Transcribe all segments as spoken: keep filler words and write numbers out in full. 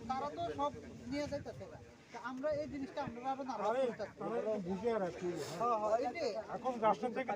তারা তো সব নিয়ে যাইতেছে। তা আমরা এই জিনিসটা আমরা আরো নার্ভাস হয়ে থাকছি। তারা একটু বুঝে আর একটু, হ্যাঁ। হ্যাঁ, হ্যাঁ, এটাই। এখন রাস্তা থেকে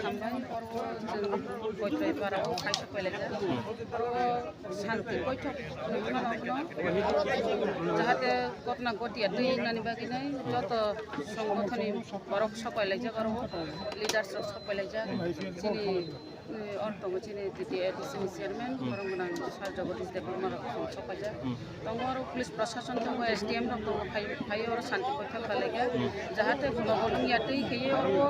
Hambai, oro chwng Koitai para o kaisa koilai jak. Oro santi koithok nukna nokno jahate ghotna ghotia twi nani bagwi nai joto songgothoni borok sok pailai jak oro, leaders rok sok pailai jak. Chini Eh, oro tongo chini T T A D C ni chairman, hmm, borok gwnang sir Jagadish Debbarma rok tongo sok paijak. Hmm. Tongo oro police prashason tongo, S D M rok tongo, phai, phai oro santi koithok khlaikha. Hmm. Jahate gwnang wngya twi khaiwi oro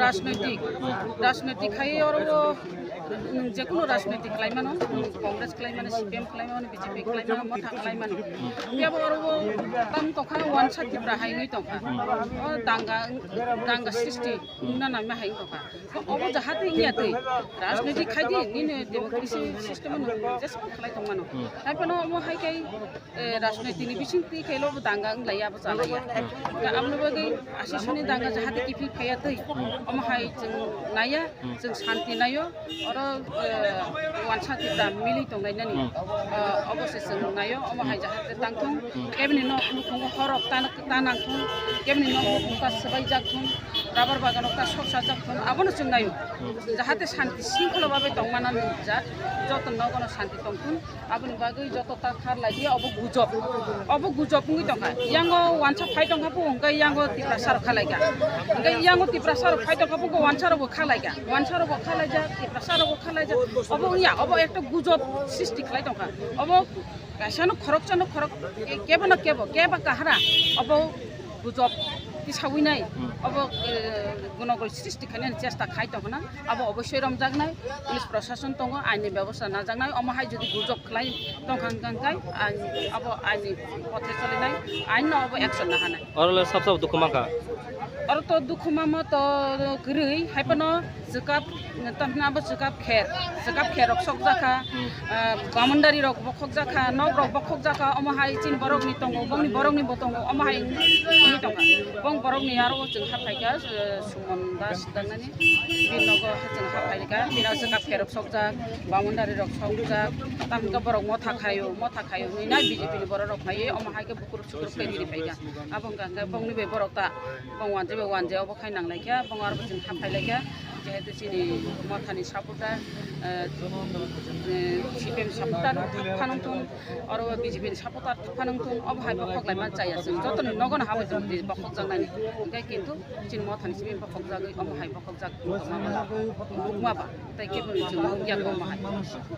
rajnoitik, hmm, rajnoitik khaiwi oro, mm, jekunu rajnoitik khlaimano, mm, Congress khlaimano, C P M khlaimano, B J P khlaimano, motha khlaimano. Hmm. Phiya bo oro tamo tongkha wansa Tipra hai wngwi tongkha. Hmm. O danga, danga srishti wngna nangma hai wngkha. Obo jahate wngya twi, rajniti khai di, nini democracy system no jesma khlai tongmano. Hmm. Hai phano omo hai kai, eh, rajniti ni bising twi khe lo danga wng laiya, bo cha laiya. Hmm. Ka aboni bagwi asisoni danga jahate kiphil phaiya twi, hmm, omo hai chwng naiya, hmm, chwng santi naio, oro, eh, wansa Tipra mili tongnai nani, hmm, eh, obo se chwng naio, omo hai, hmm, jahate tang thung, hmm, kebini nok nukhungo horok ta, ta nang thung, kebini nok nukhung ta swbai jak thung. Rubber bagan o ta sok sajak thung, abono chwng naio. Hmm. Jahate shanti shringkhola babe tongmana nukjak, joto nogono shanti tongthun, aboni bagwi joto ta kharlai di, obo gujob. Obo gujob wngwi tongkha. Yango wansa phai tongkha, bo hwnkhe yango Tiprasa rok khalaikha. Hwnkhe yango Tiprasa rok phai tongkha, bo wansa rokbo khalaikha. Wansa rokbo khalaijak, Tiprasa rokbo khalaijak. Obo wngya, obo ekta gujob srishti khlai tongkha. Obo kaisano khoroksa no khorok, ke-, kebo no kebo, keba kahara, obo gujob tisawi nai, hmm, obo, eh, gonogol srishti khainani chesta khai tongkha na, abo obossoi romjaknai, police prashason tongo, aini bebosta najaknai, omo hai jodi gujob khlai tongkha hwnkha hwnkhe, ain, abo aini pothe cholinai, ain no obo action nahanai. Oro le sab sab dukhu mankha. Oro to dukhu mamo to kwrwi, hai phano Chwkap, tamni abo chwkap kher, chwkap kher rok sokjakha, hmm, ah, bamondari rok bokhokjakha, nok rok bokhokjakha, omo hai chini borok ni tongo, bongni borok ni bo tongo, omo hai wngwi tongkha. Bong borok ni aro o chwng haphaikha, eh, Suman Das dangnani, bini nogo chwng haphaikha, bini chwkap kher rok sokjak, bamondari rok sokjak, tamni borok motha khaio, motha khaio hinwi na B J P ni borok rok phaiwi, omo hai khe bukruk sukruk khe riri phaikha. Abo wngkha hwnkhe bongni bai borok ta, bong wanjwi bai wanjwi obo khai nang lai kha, bong aro bo chwng haphailai kha. Jehetu chini mothani supporter, eh, eh, C P M supporter phanang thung, oro B J P ni supporter phanang thung, obo hai bokhok laima chaya chwng. Jotoni nogono habwi tongdi bokhok jaknani. Hwnkhe kintu chini mothani simi bokhok jagwi omo hai bokhok jak tongma ba, nukma ba, tei kebo ni chwng nukya khe omo hai.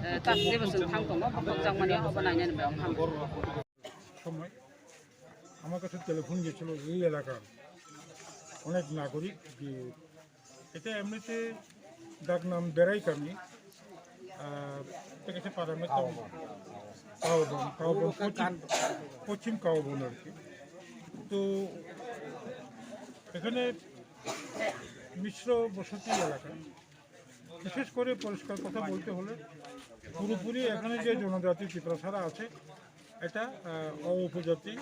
Eh, tak jebo chwng thang tongo, bokhok jakmani obo nainani bai omo hamya. সময় আমার কাছে টেলিফোন গেছিল এই এলাকার অনেক নাগরিক যে এটা এমনিতে ডাক নাম বেড়াই কামি, আহ, এটা গেছে পাড়ামের কাউ-, কাউবন, কাউবন, পশ্চিম, পশ্চিম কাউবন আর কি। তো এখানে মিশ্র বসতি এলাকা, বিশেষ করে পরিষ্কার কথা বলতে হলে পুরোপুরি এখানে যে জনজাতি ত্রিপুরা ছাড়া আছে, এটা আহ, অ উপজাতি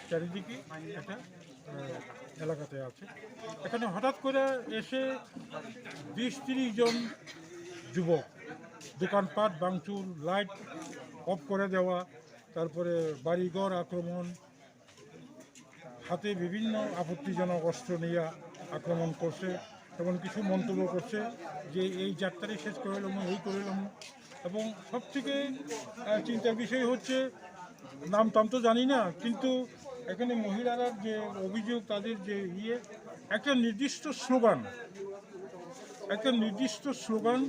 চারিদিকে একটা আহ, এলাকাতে আছে। এখানে হঠাৎ করে এসে বিশ তিরিশ জন যুবক দোকানপাট ভাঙচুর, লাইট অফ করে দেওয়া, তারপরে বাড়িঘর আক্রমণ, হাতে বিভিন্ন আপত্তিজনক অস্ত্র নিয়ে আক্রমণ করছে এবং কিছু মন্তব্য করছে যে এই যাত্রায় শেষ করে এলাম, এই করে এলাম। এবং সব থেকে আহ, চিন্তার বিষয় হচ্ছে, নাম টাম তো জানি না, কিন্তু এখানে মহিলারা যে অভিযোগ, তাদের যে ইয়ে, একটা নির্দিষ্ট স্লোগান, একটা নির্দিষ্ট স্লোগান,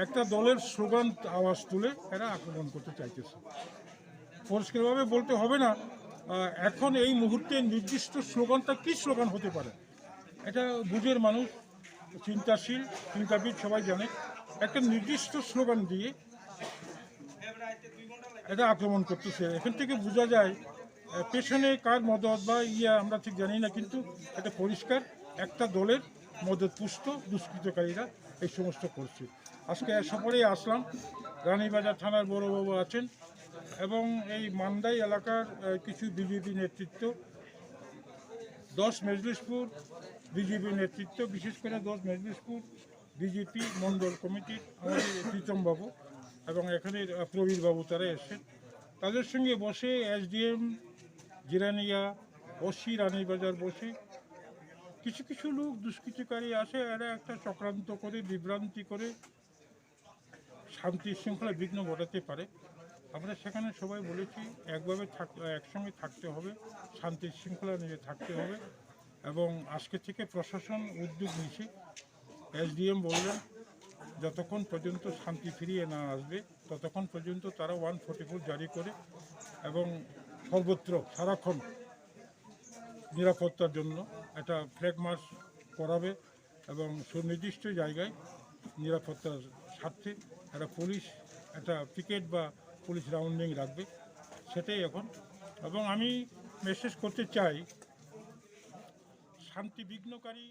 একটা দলের স্লোগান আওয়াজ তুলে এরা আক্রমণ করতে চাইতেছে। পরিষ্কারভাবে বলতে হবে না, আহ, এখন এই মুহূর্তে নির্দিষ্ট স্লোগানটা কি স্লোগান হতে পারে, এটা বুঝের মানুষ, চিন্তাশীল, চিন্তাবিদ সবাই জানে। একটা নির্দিষ্ট স্লোগান দিয়ে এটা আক্রমণ করতেছে। এখান থেকে বোঝা যায়, আহ, পেছনে কার মদত বা ইয়ে আমরা ঠিক জানি না, কিন্তু এটা পরিষ্কার একটা দলের মদতপুষ্ট দুষ্কৃতকারীরা এই সমস্ত করছে। আজকে সপরে আসলাম, রানীবাজার থানার বড়বাবু আছেন এবং এই মান্দাই এলাকার আহ, কিছু বিজেপি নেতৃত্ব, দশ মজলিশপুর বিজেপি নেতৃত্ব, বিশেষ করে দশ মজলিশপুর বিজেপি মণ্ডল কমিটির আমাদের প্রীতম বাবু এবং এখানে আহ, প্রবীর বাবু, তারা এসেছেন। তাদের সঙ্গে বসে এসডিএম জিরানিয়া, ওসি রানীবাজার বসে কিছু কিছু লোক দুষ্কৃতিকারী আছে, এরা একটা চক্রান্ত করে, বিভ্রান্তি করে শান্তি শৃঙ্খলা বিঘ্ন ঘটাতে পারে। আমরা সেখানে সবাই বলেছি, একভাবে থাক, একসঙ্গে থাকতে হবে, শান্তি শৃঙ্খলা নিয়ে থাকতে হবে। এবং আজকে থেকে প্রশাসন উদ্যোগ নিয়েছে। এসডিএম বললেন, যতক্ষণ পর্যন্ত শান্তি ফিরিয়ে না আসবে, ততক্ষণ পর্যন্ত তারা ওয়ান ফর্টি ফোর জারি করে এবং সর্বত্র সারাক্ষণ নিরাপত্তার জন্য একটা ফ্ল্যাগ মার্চ করাবে এবং সুনির্দিষ্ট জায়গায় নিরাপত্তার স্বার্থে একটা পুলিশ, একটা পিকেট বা পুলিশ রাউন্ডিং রাখবে, সেটাই এখন। এবং আমি মেসেজ করতে চাই, শান্তি বিঘ্নকারী